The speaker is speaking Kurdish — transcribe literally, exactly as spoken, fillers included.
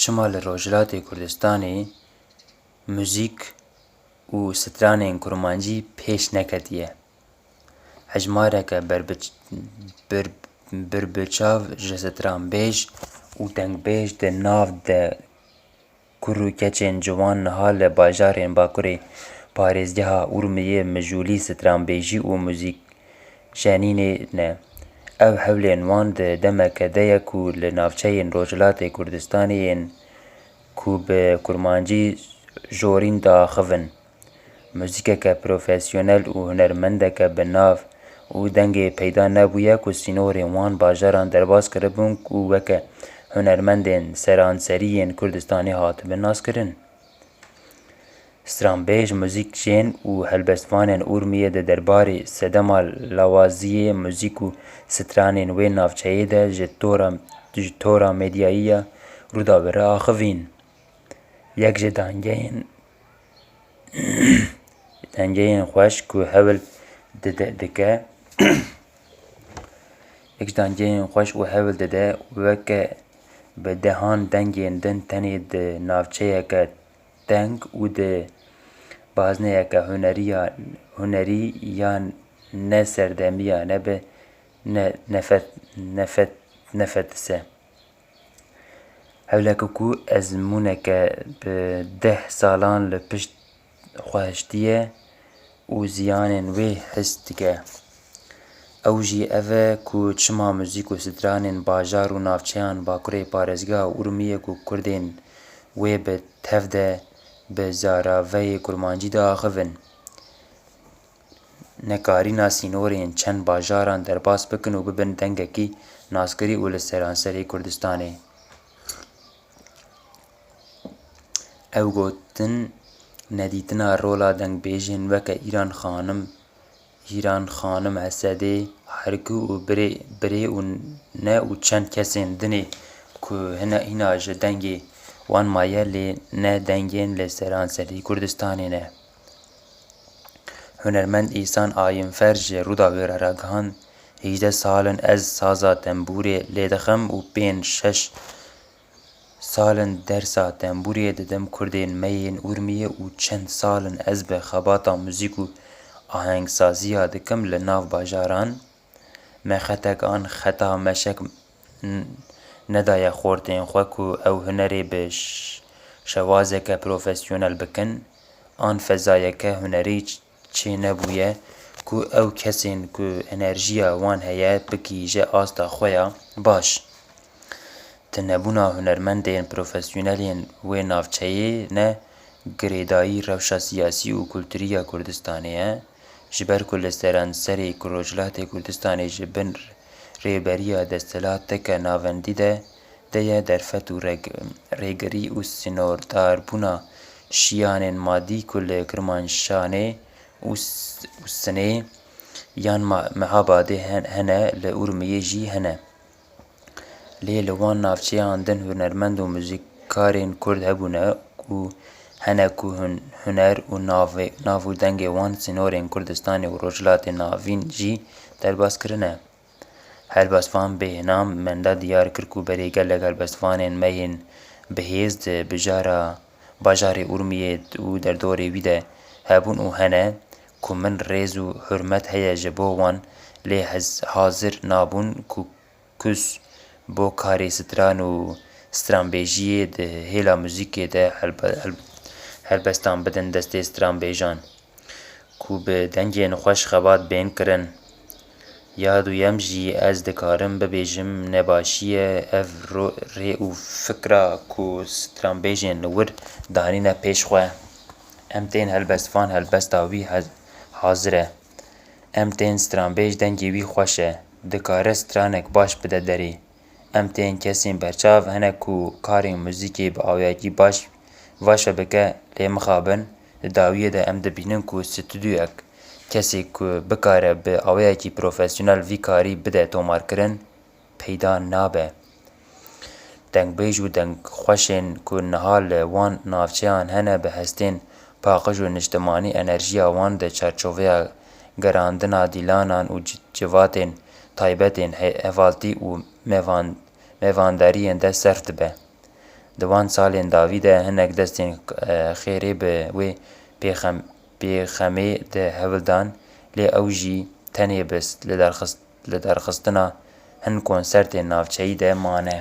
Çima li Rojhilatê Kurdistanê muzîk û stranên kurmancî pêş neketiye? Hejmareke berbiç-, bir-, birbiçav ji stranbêj û dengbêj di nav de kur û keçên ciwan niha li bajarên Bakurê parêzgeha Urmiyê mijûlî stranbêjî û muzîk jenînê ne. Ew hewlên wan di demeke de ye ku li navçeyên Rojhilatê Kurdistanê yên ku bi kurmancî jorîn diaxivin, muzîkeke profesyonel û hunermendeke bi nav û dengê peyda nebûye ku sînorên wan bajaran derbas kiribûn û weke hunermendên seranserî yên Kurdistanê hatibin naskirin. Stranbêj, muzîkjên û helbestvanên Urmiyê di derbarê sedema lawaziyê muzîk û stranên wê navçeyê de ji tora, ji tora medyayî ya Rûdawê re axivîn. Yek ji dengeyên, dengeyên xweş ku hewl dide, dike, yek ji dengeyên xweş û hewl dide, weke bi dehan dengên din tenê di navçeyeke teng û di bazneyeke huneriya, hunerî ya ne serdemiya, ne bi ne nefet, nefet, nefetise. Hewleke ku ezmûneke bi deh salan li pişt xwe hiştiye û ziyanên wê his dike. Ew jî ev e ku çima muzîk û stranên bajar û navçeyan Bakurê parêzgeha Urmiyê ku Kurdên wê bi tev de bi zaraveyê kurmancî diaxivin, nekarîna sînorên çend bajaran derbas bikin û bibin dengekî naskirî û li seranserê Kurdistanê. Ew gotin, nedîtina rola dengbêjên weke Îran Xanim, Îran Xanim Esedê, Herkû û Birê, Birê û ne û çend kesên dinê ku hine, hîna ji dengê wan maye lê ne dengên li seranserî Kurdistanê ne. Hunermend Îhsan Ayinfer ji Rûdawê re ragihand, hîjdeh sal in ez saza tembûrê lê dixim û pênc şeş sal in dersa tembûrê didim kurdên me yên Urmiyê û çend sal in ez bi xebata muzîk û ahengsaziya dikim li nav bajaran. Me xetek an xeta meşek n-, nedaye xortên xwe ku ew hunerê bi ş-, şewazeke profesyonel bikin, an fezayeke hunerî ç-, çênebûye ku ew kesên ku enerjiya wan heye bigihîje asta xwe ya baş. Tinebûna hunermendên profesyonelên wê navçeyê ne girêdayî rewşa siyasî û kulturî ya Kurdistanê ye, ji ber ku li seranserê ku Rojhilatê Kurdistanê ji bin rêberiya desthilateke navendî de, de ye derfet û reg-, rêgirî û sînordarbûna şiyanên madî ku li Kirmanşanê û s-, û Sinê yan Ma-, Mehabadê hen-, hene, li Urmiyê jî hene. Lê li wan navçeyan din hunermend û muzîkkarên kurd hebûne û hene ku hun-, huner û navê-, nav û dengê wan sînorên Kurdistanê û Rojhilatê Navîn jî derbas kirine. Helbestvan Bêhnam Menda diyar kir ku berê gelek helbestvanên me yên bihêz di bijara bajarê Urmiyê û derdorê wî de hebûn û hene ku min rêz û hurmet heye ji bo wan, lê hez-, hazir nabûn ku kus bo karê stran û stranbêjiyê di hêla muzîkê de helbe-, hel-, helbestan bidin destê stranbêjan ku bi dengên xweş xebat bên kirin. Ya duyem jî ez dikarim bibêjim nebaşî ye ev ro-, rê û fikra ku stranbêjên li wir danîne pêş xwe. Em tên helbestvan helbesta wî hez-, hazir e. Em tên stranbêj dengê wî xweş e, dikare stranek baş bide derê. Em tên kesên berçav hene ku karên muzîkê bi awayekî baş vaşe bike, lê mixabin, di dawiyê de em dibînin ku stûdyoyek kesê ku bikare bi awayekî profesyonel vî karî bide tomarkirin, peyda nabe. Dengbêj û dengxweşên ku niha li wan navçeyan hene bi hestên paqij û niştimanî enerjiya wan di çarçoveya gerandina dîlanan û ci-, civatên taybetên he-, hevaltî û mevan-, mevandariyên de serf dibe. Di wan salên dawî de hinek destên, e, xêrê bi wê pêxem-, pêxemê de hewl dan, lê ew jî tenê bi s-, li darxist-, li darxistina hin konsertên navçeyî de mane.